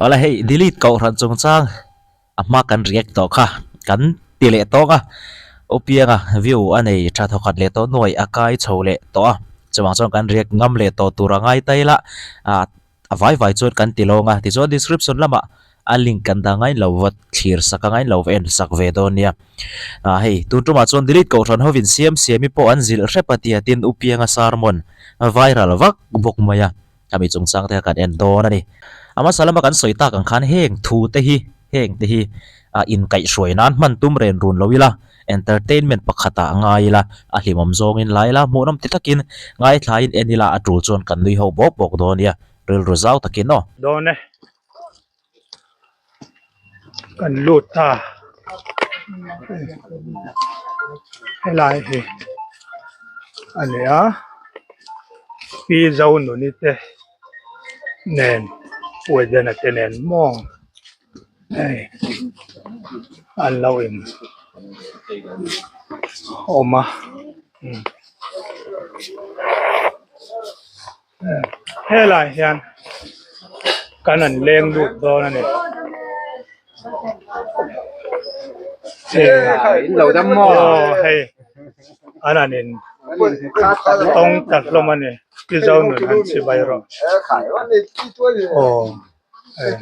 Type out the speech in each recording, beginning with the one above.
Awle hei delete kohhran chungchang a hma kan react tawh kha kan ti leh tawng a upianga view a nei tha thawkhat leh tawh nuai a kai chho leh tawh a chuvang chuan kan react ngam leh tawh tur a ngai ta ila ah a vai vai chuan kan ti lawng a tichuan description lamah a link kan dah ngain lo va thlir sak a ngain lo va en sak ve dawn nia ah hei tun tumah chuan delete kohhran hovin siam siami pawh an zilh hrep a tia tin upianga sermon viral vak bawk mai a. Khami chungchang te kha kan en dawn a ni. A hmasa lama kan sawi tak ang khan heng thu te hi, heng te hi a inkaihhruai nan hman tum ren run lo ila, entertainment pakhatah ngai ila, a hlimawm zawngin la ila, hmuhnawm ti takin ngaithlain en ila a tul chuan kan nui ho bawk bawk dawn nia, rilru zau takin aw. Dawn e. Kan lut ta helai hi a ni a pi Zonuni te nen Puaidena te nen mawng hei an lo in awm a. Helai hian kan an leng lut dawn a ni. Aw hei an han in tawng ta hlawm a ni pi zo nun han chibai rawh aw hei.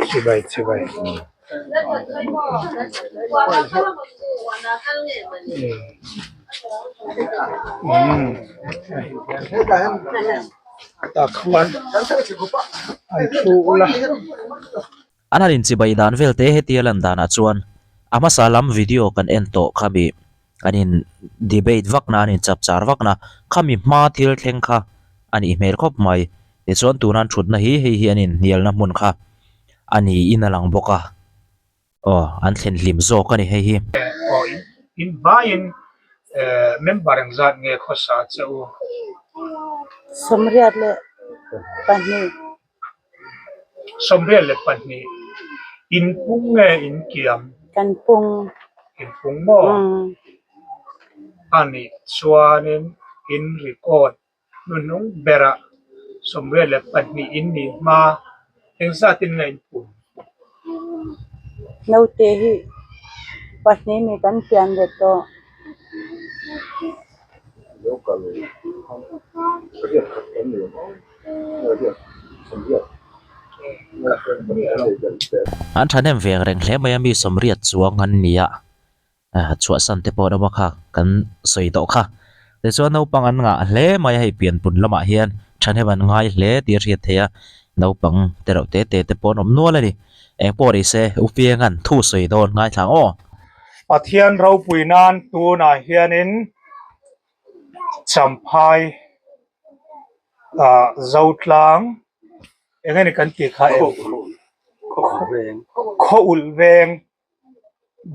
Chibai chibai. Tah khuan an thu ula. An han inchibai dan vel te hetia lan danah chuan a hmasa lam video kan en tawh khami an in debate vak na an in chap char vak na khami hma thil thleng kha a nih hmel khawp mai tichuan tuna an thutna hi hei hi an in hnialna hmun kha a niin a lang bawk a aw an thlen hlim zawk a ni hei hi. Aw in hmaiin member engzat nge khawsa che u? 22. 22 in pung nge in kiam? Kan pung. In pung maw? A nih chuanin in record hnuhnung berah 22 in nih hma engzatin nge in pung? Naute hi pahnih mi kan pian ve tawh. An thahnem veng reng hle mai a mi 80 chuang an ni a chhuahsan te pawh an awm a kha kan sawi tawh kha tichuan naupang an ngah hle mai a hei pianpun lamah hian thahnem an ngai hle tih a hriat theih a naupang te reuh te te te pawh an awm nual a ni engpawh ni se Upianga'n thu sawi dawn ngaithla ang aw. Pathian ropui nan tunah hianin Champhai ah Zotlang eng nge kan tih kha em khaw ulh veng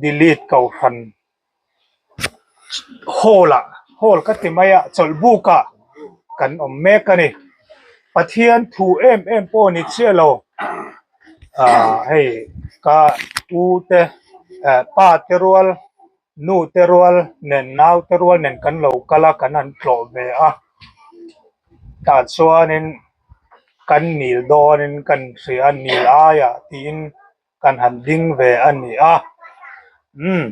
delete kohhran hall ah hall ka ti mai a chawlh buk ah kan awm mek a ni Pathian thu em em pawh ni chiah lo ah hei ka u te eh pa te rual Nu te rual nen nau te rual nen kan lo kal a kan han tlawh ve a tah chuanin kan nil dawnin kan hria a nil aiah tiin kan han ding ve a ni a umm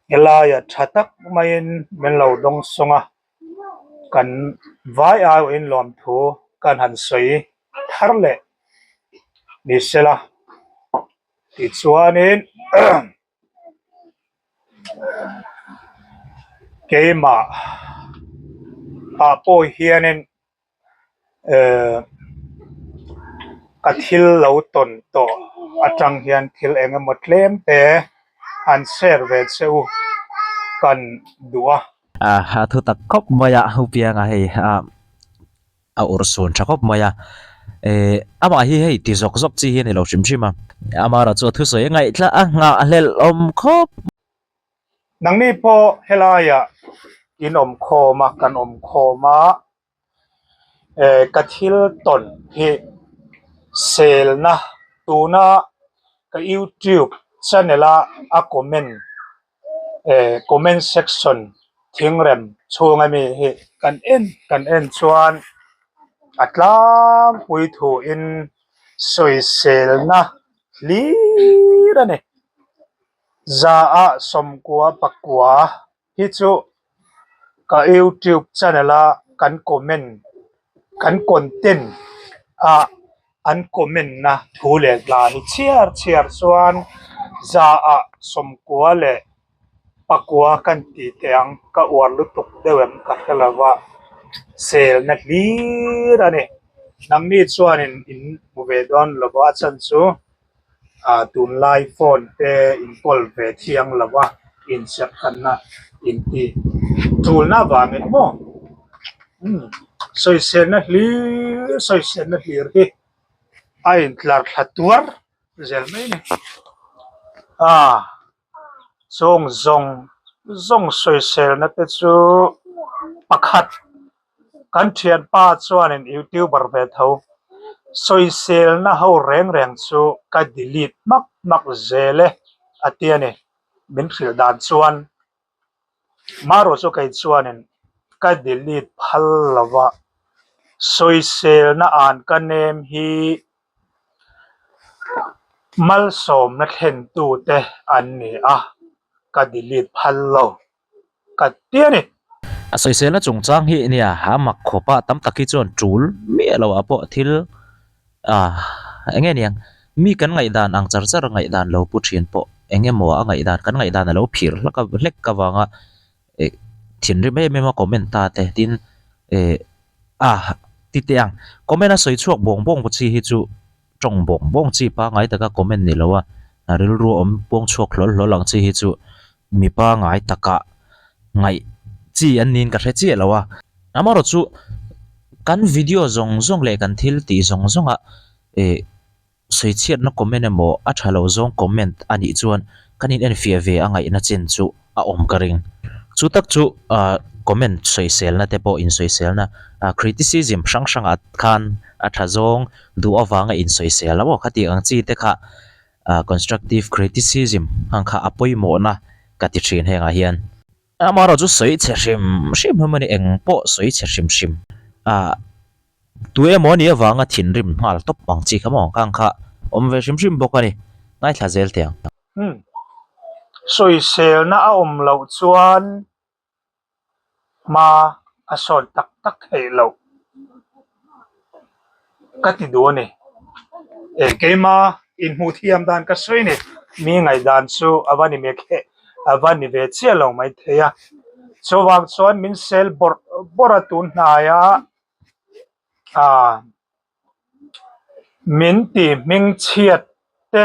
helaiah tha tak maiin min lo dawng sawng a kan vai aiawhin lawmthu kan han sawi thar leh ni sela tichuanin. Keimah ah pawh hianin ehh ka thil lo tawn tawh atang hian thil eng emaw tlem te an share ve che u kan duh a. A thu tak khawp mai a Upianga hei a. a awrh sawn tha khawp mai a eh amah hi hei ti zawk zawk chi hi a ni lo hrim hrim a amara chu a thusawi a ngaihthla a nghah hlelh awm khawp. Nangni pawh helaiah in awm khawm a kan awm khawm a eh ka thil tawn hi selna tuna ka youtube channel a a comment eh comment section thingrem chhunga mi hi kan en kan en chuan. A tlangpui thuin sawiselna hlir a ni. Zaah 90 pakua hi chu ka youtube channel a kan comment kan content a an comment na thu leh hla hi chhiar chhiar chuan zaah 90 leh pakua kan tih teh ang ka uar lutuk deuh em ka hre lo va selna hlir a ni nangni chuanin in hmu ve dawn lo va a chhan chu. ah tunlai phone te inkawl ve thiang lo a inserhkanna intih tulna avangin maw umm sawiselna hlir sawiselna hlir hi a intlar thla tuar zel mai a ni ah Chung zawng zawng sawiselna te chu pakhat kan thianpa chuanin youtuber ve tho sawiselna ho reng reng chu ka delete hmak hmak zel e a ti a ni min hrilh dan chuan marawh chu kei chuanin ka delete phal lo va sawiselna an ka nem hi. Malsawmna thlentute an ni a, ka delete phal lo ka ti a ni. A sawiselna chungchang hi nia a mak khawp a, tam tak hi chuan tul miah lo ah pawh thil ah eng nge niang mi kan ngaihdan ang char char ngaihdan lo pu thin pawh eng emaw a ngaihdan kan ngaihdan a lo phir hlak a hlek avanga eh thinrim em em a comment ta te tin eh A, ti teh ang. Comment a sawi chhuak bawng bawng chi hi chu tawng bawng bawng chi pangngai taka comment ni lo a, rilru a awm puang chhuak hlawl hlawl ang chi hi chu mi pangngai taka ngaih chi an niin ka hre chiah lo a. Amaherawh chu kan video zawng zawng leh kan thil tih zawng zawngah eh Sawichhiatna comment emaw a tha lo zawng comment a nih chuan kan in enfiah ve a ngaihna chin chu a awm ka ring. Chu tak chu comment sawiselna te pawh insawiselna criticism hrang hrangah khan a tha zawng duh avanga insawisel a maw khatiang ang chi te kha constructive criticism ang kha a pawimawhna ka ti thin hengah hian. Amaherawh chu sawi chhe hrim hrim hlawm a ni eng pawh sawi chhe hrim hrim a. Tu emaw nih avanga thinrim nghal tawp ang chi kha maw kang kha awm ve hrim hrim bawk a ni. Ngaithla zel teh ang. Umm. Sawiselna a awm loh chuan hma a sawn tak tak theih loh ka ti duh a ni. E keima inhmuh thiam dan ka sawi ni. Mi ngaihdan chu a va ni mek heh a va ni ve chiah lo maithei a. Chuvang chuan min sel bawrh bawrh a tun hnaia ah min ti hming chhiat te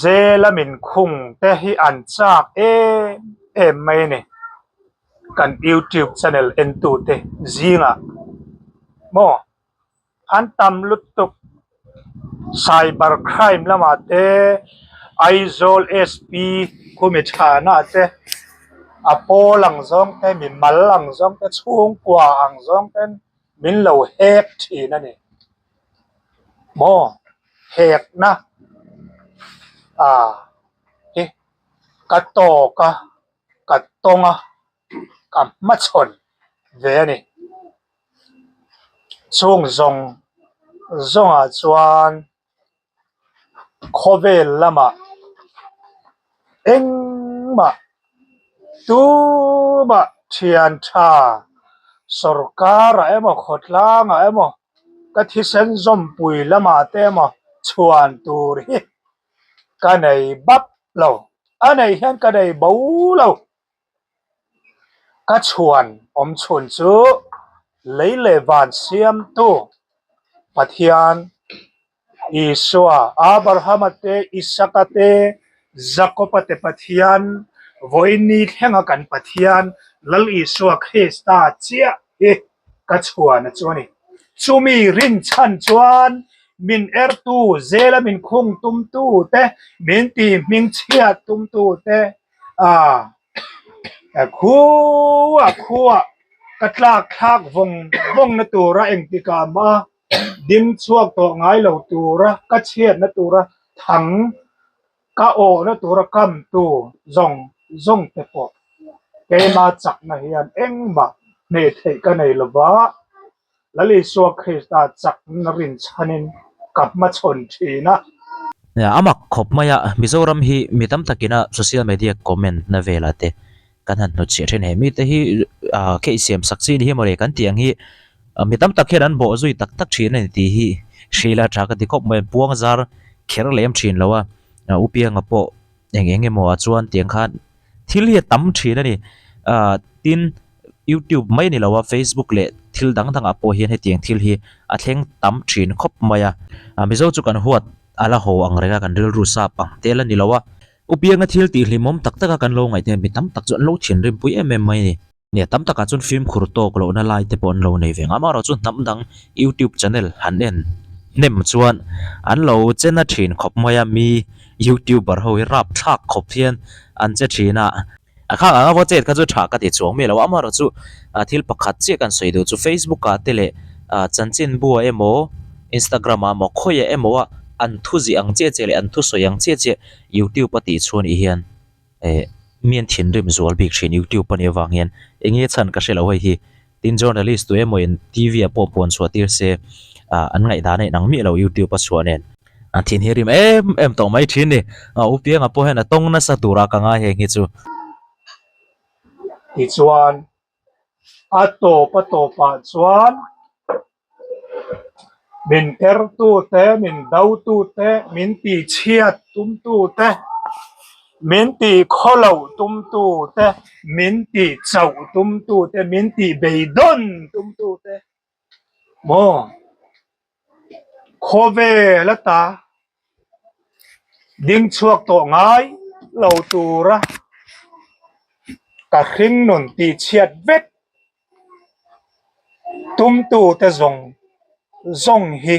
zela min khung te hi an chak em em mai a ni kan youtube channel en tu te zingah maw an tam lutuk cyber crime lamah te Aizawl SP khumi thana te a pawl ang zawng te mi mal ang zawng te chhungkua ang zawng ten min lo hek thin a ni maw hekna ah hi ka tawk a ka tawng a ka hmachhawn ve a ni. Chung zawng zawngah chuan khawvel lamah engmah tumah thian tha sawrkarah emaw khawtlangah emaw ka thisen zawmpui lamah te emaw chhuan tur hi ka nei bap lo a nei hian ka nei bo lo. Ka chhuan awm chhun chu lei leh van siamtu Pathian Isua, Abrahama te, Isaka te, Jakoba te Pathian, vawiin thlenga kan Pathian Lal Isua Krista chiah hi ka chhuan a chu a ni. Chumi rinchhan chuan min ertu, zela min khung tumtu te, min ti hmingchhiat tumtu te, A khuah khuah ka tlak thlak vawng vawng na tura engtikah mah ding chhuak tawh ngai lo tura ka chhiat na tura thang ka awh na tura kam tu zawng zawng te pawh keima chakna hian engmah hmeh theih ka nei lova. Lal Isua Krista chakna rinchhanin ka hmachhawn thin a. A mak khawp mai a, Mizoram hi mi tam takin a social media comment na velah te kan han hnutchhiah thin. He mite hi khe i siam sak chi ni hi mawle kan tih ang hi mi tam tak hian an bawh zui tak tak thin a ni tih hi hrila tha ka ti khawp mai. An puang zar kher lem thin lo a, U Pianga pawh eng eng emaw ah chuan tiang khan thil hi a tam thin a ni. Tin, YouTube mai a ni lo a, Facebook leh thil dang dangah pawh hian hetiang thil hi a thleng tam thin khawp mai a. Mizo chu kan huat a la haw ang reng a, kan rilru sap ang tel a ni lo a. U Pianga thil tih hlimawm tak taka kan lo ngaih te mi tam tak chu an lo thinrim pui em em mai a ni. Nia, tam takah chuan fimkhur tawk lohna lai te pawh an lo nei ve ang. Amaherawhchu hnam dang YouTube channel han en hnem chuan an lo che na thin khawp mai a, mi YouTuber ho hi rapthlak khawp hian an che thin a. A khang anga vaw chet kha chu tha ka ti chuang miah lo a, amaherawhchu thil pakhat chiah kan sawi duh chu Facebook ah te leh chanchinbu ah emaw Instagram ah emaw khawiah emaw a an thu ziah ang chiah chiah leh an thu sawi ang chiah chiah YouTube a tih chhuan ih hian eh mi an thinrim zual bik thin YouTube a nih avang hian eng nge chhan ka hre lo hei hi tin journalist tu emaw in T_V ah pawh puan chhuah tir se ah an ngaihdan a inang miah lo YouTube a chhuah nen a thin hi rim em em tawh mai thin ni a u pianga pawh hian a tawng nasa tura ka ngai heng hi chu. Tichuan a tawp a tawpah chuan Min tertute, min dotute, min tihchhiat tumtute, min tihkhawloh tumtute, min tihchauh tumtute, min tihbeidawn tumtute maw khawvel ata ding chhuak tawh ngai lo tura ka hringnun tihchhiat vek Tumtute zawng zawng hi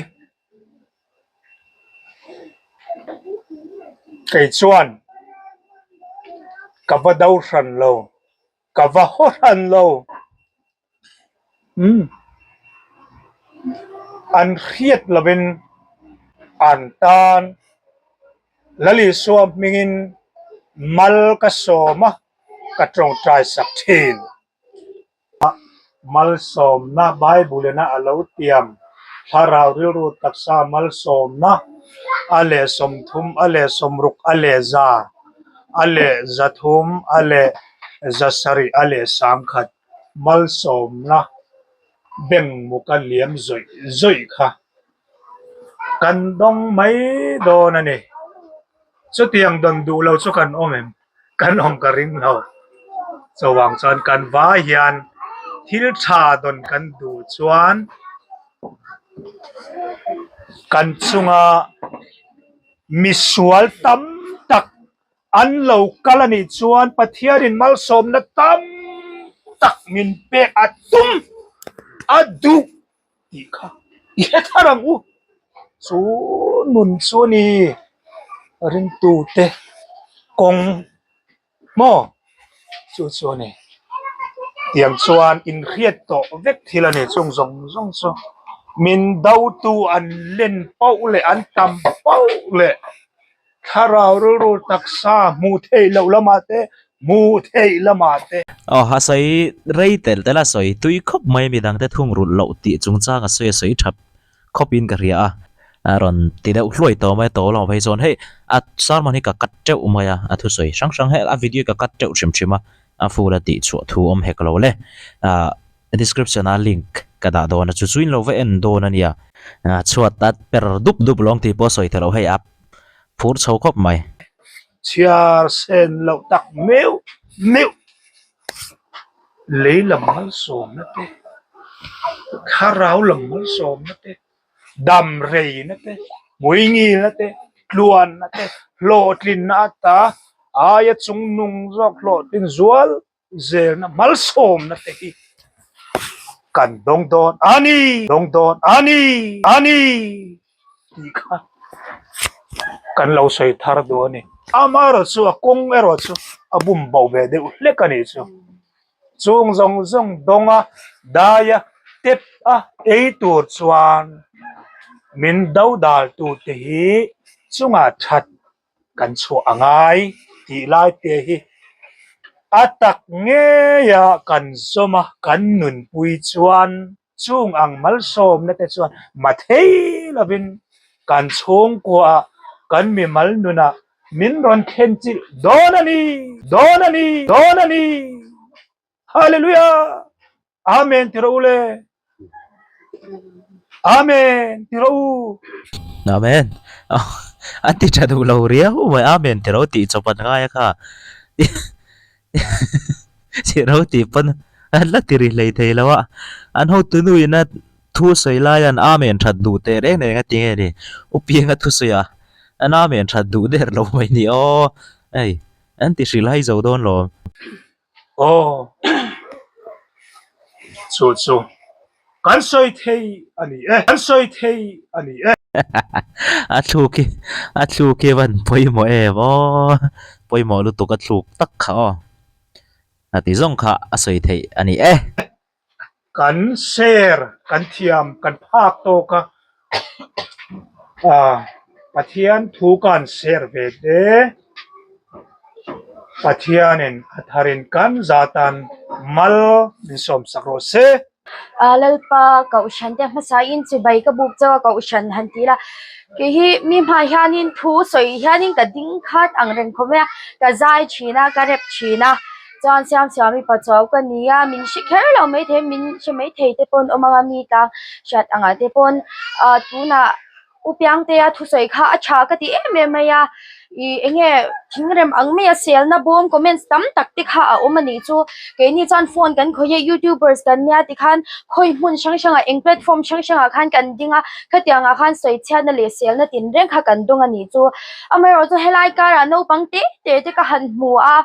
kei chuan ka va do hran lo, ka va haw hran lo. Umm an hriat lovin an tan Lal Isua hmingin mal ka sawm a, ka tawngtai sak thin. Malsawmna, Bible ina a lo tiam thlarau rilru taksa malsawmna a leh 30, a leh 60, a leh 100, a leh 300, a leh 700, a leh 10,000 malsawmna bengmuka liam zawih zawih kha kan dawng mai dawn a ni. Chutiang dawn duh lo chu kan awm em? Kan awm ka ring lo. Chuvang chuan kan vai hian thil tha dawn kan duh chuan kan chunga misual tam tak an lo kal a nih chuan Pathianin malsawmna tam tak min pek a tum a duh tih kha i hre thar ang u. Chu nun chu a ni ringtute kawng maw chu chu a ni. Tiang chuan inhriat tawh vek thil a ni chung zawng zawng chu min dotu an len pauh leh an tam pauh leh Thlarau rilru taksa hmuh theih loh lamah te, hmuh theih lamah te. Aw a sawi rei tel tel a sawi tui khawp mai midang te thung rulh loh tih chungchang a sawi a sawi tha khawp in ka hria a, a rawn ti deuh hluai tawh mai a tawh lamah phei chuan hei a sermon hi ka cut teuh mai a, a thusawi hrang hrang hei a video hi ka cut teuh hrim hrim a, a full a tih chhuah thu awm hek lo le ah description a link ka dah dawn a chu chu in lo va en dawn a nia. Chhuat a per dup dup lawng tih pawh sawi theih loh hei a phur chho khawp mai. Chhiar sen loh tak meuh meuh lei lam malsawmna te, thlarau lam malsawmna te, dam reina te, hmuingilna te, tluanna te, hlawhtlinna ata aia chungnung zawk hlawhtlin zual zelna malsawmna te hi kan dawng dawn a ni, dawng dawn a ni, a ni tih kha kan lo sawi thar duh a ni. Amaherawh chu a kawng erawh chu a bum bo ve deuh hlek a nih chu. Chung zawng zawng dawnga daia tep a ei tur chuan min do dal tute hi chungah that kan chhuah a ngai tih lai te hi a tak ngeia kan zawm a, kan nunpui chuan. Chung ang malsawmna te chuan mathei lovin kan chhungkuaah, kan mimal nunah min rawn thlen chilh dawn a ni, dawn a ni, dawn a ni. Hallelujah! Amen ti rawh u le. Amen ti rawh u. Amen. An ti tha duh lo riau mai. Amen ti rawh tih chawp an ngai a kha. Ti rawh tih pawn an la ti ri hlei thei lo a. An hotu nu ina thu sawi lai an Amen that duh teh reng reng a ti nge ni. U Pianga thusawi ah an Amen that duh der lo mai ni aw. Hei an ti hrilh hai zo dawn lo. Aw, chu chu kan sawi thei a ni e, kan sawi thei a ni e. A thluk hi, a thluk hi van pawimawh em aw, pawimawh lutuk a thluk tak kha aw, a ti zawng kha a sawi theih a ni e. Kan share, kan thiam, kan phak tawk a, Pathian thu kan share ve te, Pathianin a tharin kan zatan mal min sawmsak rawh se. Lalpa kohhran te hmasain chibai ka buk chauh a kohhran han ti ila kei hi mi hmah hianin thu sawi hianin ka ding khat ang reng khawp mai a ka zai thin a ka rep thin a. Chuan siam siam i pachuau ka ni a, min hre kher lo maithei min hre maithei te pawn awm ang a mi tlang hriat angah te pawn ah tunah u Piangtea thusawi kha a tha ka ti em em mai a ih eng nge thingrem ang mai a selna bawm comments tam tak te kha a awm a nih chu keini chuan phone kan khawih a youtubers kan nia tikhan khawi hmun hrang hrangah eng platform hrang hrangah khan kan ding a khatiangah khan sawi chhiatna leh selna tinreng kha kan dawng a nih chu amaherawhchu helai karah naupang te te te ka han hmu a.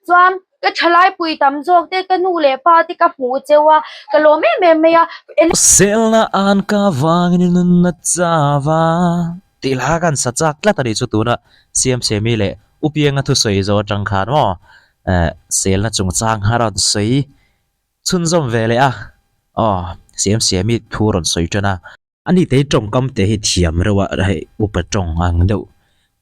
Chuan ka thalai pui tam zawk te ka nu leh pa te ka hmuh cheu a, ka lawm em em mai a. Selna an ka vangin i nunna chava tih hla khan sa chak tlat a nih chu tuna Siamsiami leh U Pianga thusawi zo atang khan maw selna chungchang a rawn sawi chhunzawm ve leh a, aw Siamsiami thu rawn sawi tan a. A ni te hi tawngkam te hi thiam reuh a hei upa tawng ang deuh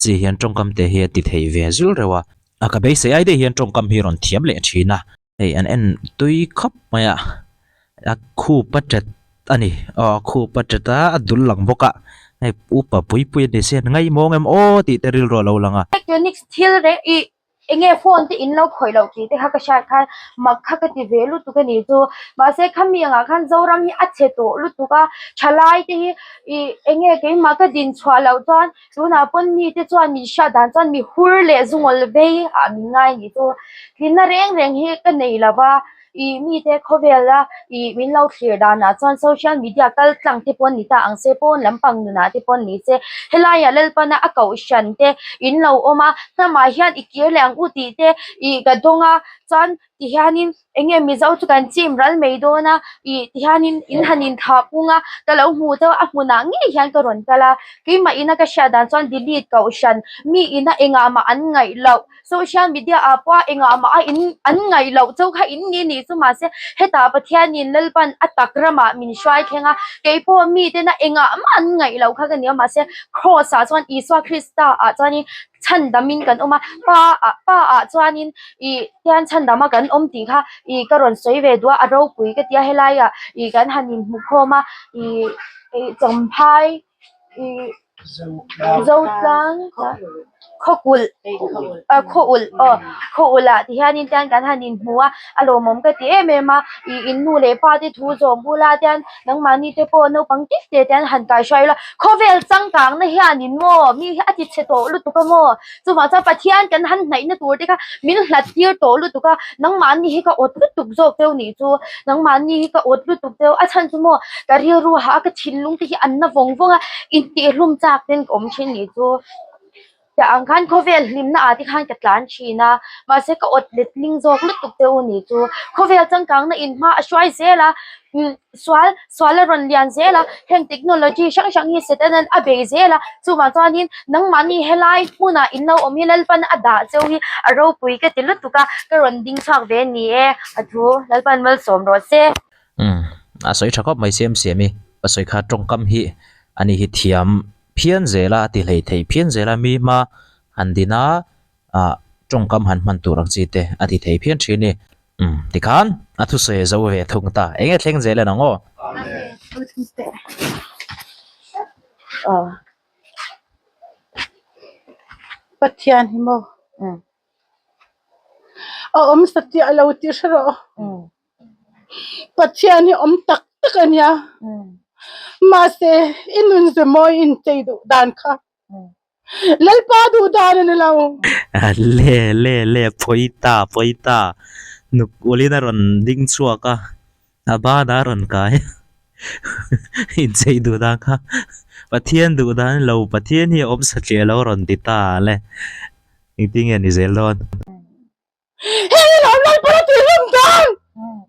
chi hian tawngkam te hi a ti thei ve zul reuh a a ka beisei ai daih hian tawngkam hi rawn thiam leh thin a hei an en tui khawp mai a a khup a tet a ni aw a khup a tet a a dul lang bawk a hei upa pui pui a ni se an ngaihmawng em aw tih te rilru a lo lang a. Electronics thil reng ih Enge phone te in lo khawih loh tih te kha ka hriat khan mak kha ka ti ve lutuk a nih chu mahse khami angah khan Zoram hi a chhe tawh lutuk a thalai te hi ih enge keimah ka din chhuah loh chuan tunah pawn mi te chuan min hriat dan chuan mi hur leh zungawl vei ah min ngai a nih chu tlinna reng reng hi ka nei lo va. Ih mite khawvela ih min lo thlir danah chuan social media kal tlang te pawh ni ta ang se pawn lampang nunah te pawh ni se helaiah Lalpana a kohhran te in lo awm a hnamah hian i kir leh ang u tih te ih ka dawng a chuan ti hianin eng nge mizo chu kan chim ral mai dawn a ih ti hianin in han inthah pung a ka lo hmuh deuh a hmunah ngei hian ka rawn kal a keimah ina ka hriat dan chuan delete kohhran mi ina engah mah an ngaih loh. Social media ah pawh a engah mah a in an ngaih loh chauh kha in ni nih chu mahse hetah Pathianin Lalpan a tak ramah min hruai thleng a keipawh miten a engah mah an ngaih loh kha ka ni a mahse cross ah chuan Isua Krista ah chuanin chhandamin kan awm a pa ah pa ah chuanin ih tian chhandama kan awm tih kha ih ka rawn sawi ve duh a a ropui ka ti a helai ah ih kan han inhmukhawm a ih ih champhai ih Zotlang khawkulh ah khaw ulh aw khaw ulh ah ti hianin tian kan han inhmu a a lawmawm ka ti em em a ih in nu leh pa te thu zawm bula tian nangmahni te pawh naupang tep teh te an han kaihruai ula khawvel changkang na hianin maw mi hi a ti chhe tawh lutuk a maw chuvang chuan Pathian kan han hnaih na tur te kha min hlat tir tawh lutuk a nangmahni hi ka awt lutuk zawk deuh nih chu nangmahni hi ka awt lutuk deuh a chhan chu maw ka rilru hah a ka thinlung te hi an na vawng vawng a intihhlum chak ten ka awm thin nih chu tiah ang khan khawvel hlimna ah te khan ka tlan thin a mahse ka awt letling zawk lutuk deuh a nih chu khawvel changkang na in hma a hruai zel a umm sual sual a rawn lian zel a heng technology hrang hrang hi Satan a bei zel a chuvang chuanin nangmahni helai hmunah in lo awm hi Lalpan a dah cheu hi a ropui ka ti lutuk a ka rawn ding chhuak ve a ni e a thu Lalpan malsawm rawh se. Umm a sawi tha khawp mai siam siam i ka sawi kha tawngkam hi ani hi thiam phian zel a a ti hlei thei phian zel a mi hma han din a ah tawngkam han hman tur ang chi te a ti thei phian thin a ni. Umm tikhan a thusawi a zo ve thung ta. Enge thleng zel en ang aw? Amen. Aw. Pathian hi maw? A awm satliah lo tih hre rawh. Pathian hi awm tak tak a nia. Mahse, i nun ze mawi inchei duh dan kha Lalpa duh dan a ni lo. Le le le pawi ta pawi ta nuk ulin a rawn ding chhuak a, a banah a rawn kai inchei duh dan kha Pathian duh dan a ni lo Pathian hi a awm satliah lo a rawn ti ta le engtin nge ni zel dawn. Heng i lo Lalpa la tih hlum dan!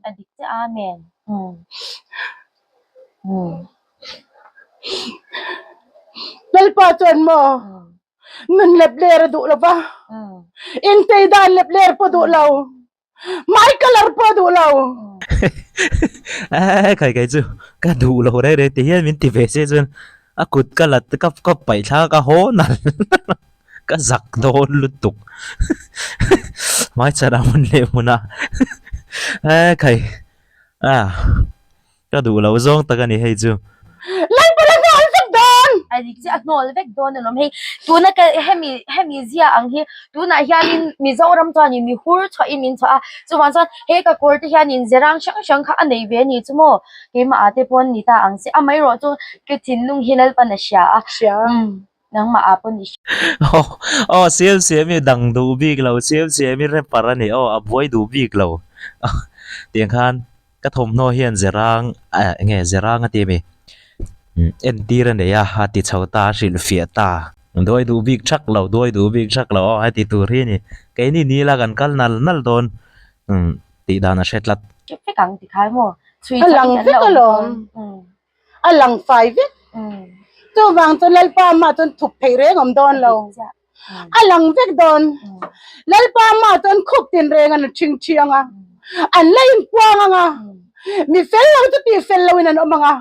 A dik che Amen. Lalpa chuan maw nun lep ler a duh lo va, intei dan lep ler pawh duh lo, hmai colour pawh duh lo. Eeh kai kai chu ka duh lo reng reng ti hian min ti ve se chuan a kut ka la ka ka paih thla ka haw nalh Ka zak dawn lutuk hmaichhan a hmun leh hmun a e khai a ka duh loh zawng tak a ni hei chu. Lalpa la hnawl vek dawn! A dik chiah a hnawl vek dawn alawm hei tuna ka hemi hemi zia ang hi tunah hianin Mizoram chuanin mi hur chhuahin min chhuah a chuvang chuan he ka kawr te hianin ze rang hrang hrang kha a nei ve a ni chu maw keimah ah te pawn ni ta ang che amaherawh chu ka thinlung hi Lalpan a hria a. Hria. Nangmah ah pawh ni. Aw aw siam siam i dang duh bik lo siam siam i rapper a ni aw a buai duh bik lo tiang khan ka thawmhnaw hian zerang eh enge zerang a ti a mi entir a nei a a ti chho ta a hrilh fiah ta duai duh bik thak lo duai duh bik thak lo aw heti tur hi a ni keini ni ila kan kal nal nal dawn tih dan a hre tlat. Vek ang ti khai maw chhui A lang vek alawm. A lang fai vek. Chuvang chuan Lalpa amah chuan thup theih reng awm dawn lo. A lang vek dawn. Lalpa amah chuan khup tin reng an ṭhing ṭhiang a. An la inpuang ang a. Mi fel lo chu tih fel loin an awm ang a.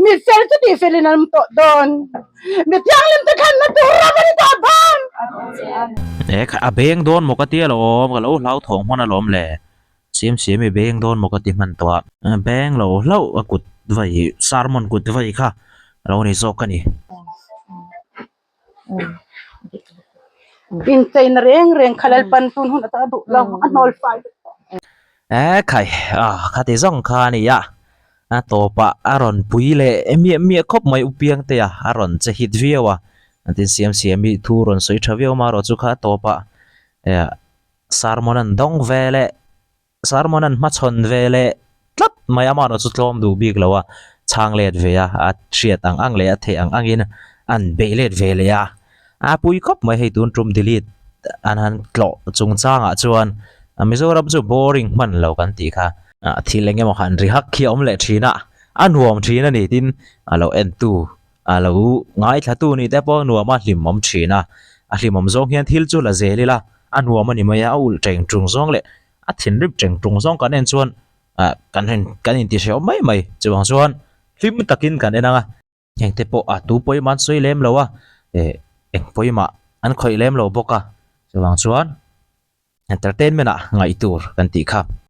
Mi fel chu tih felin an awm tawh dawn. Mi thianghlim te thlanna tur ram a ni tawh dawn. A beng dawn maw ka tia alawm, ka lo hlauthawng hman alawm le. Siam siam i beng dawn maw ka ti hman tawh a. Beng lo hlauh a kut vai sermon kut vai kha a lo ni zawk a ni. Incheina reng reng kha Lalpan tun hun atah a duh lo a hnawl fai vek tawh. E khai a khati zawng kha a ni a, a tawpah a rawn pui leh miah miah khawp mai u Piangtea a rawn che hit viau a, tin siam siam i thu rawn sawi tha viau marawh chu kha a tawpah Sermon an dawng ve leh sermon an hmachhawn ve leh tlat mai a, amaherawhchu chu tlawm duh bik lo a, chhang let ve a, a hriat ang ang leh a theih ang angin an beih let ve leh a, a pui khawp mai hei tun tum delete an han tlawh chungchangah chuan Mizoram chu boring hman lo kan tih kha. Thil eng emaw han ri hak khi a awm leh thin a, a nuam thin a ni tin a lo entu A lo ngaithlatu nih te pawh nuam a hlimawm thin a, a hlimawm zawng hian thil chu la zel ila, a nuam a ni mai a, a ulh teng tung zawng leh a thinrim teng tung zawng kan en chuan ah kan en kan inti hrehawm mai mai chuvang chuan hlim takin kan en ang a, heng te pawh a tu pawimah an sawi lem lo a, eh eng pawimah an khawih lem lo bawk a, chuvang chuan entertainment ah ngaih tur kan tih kha.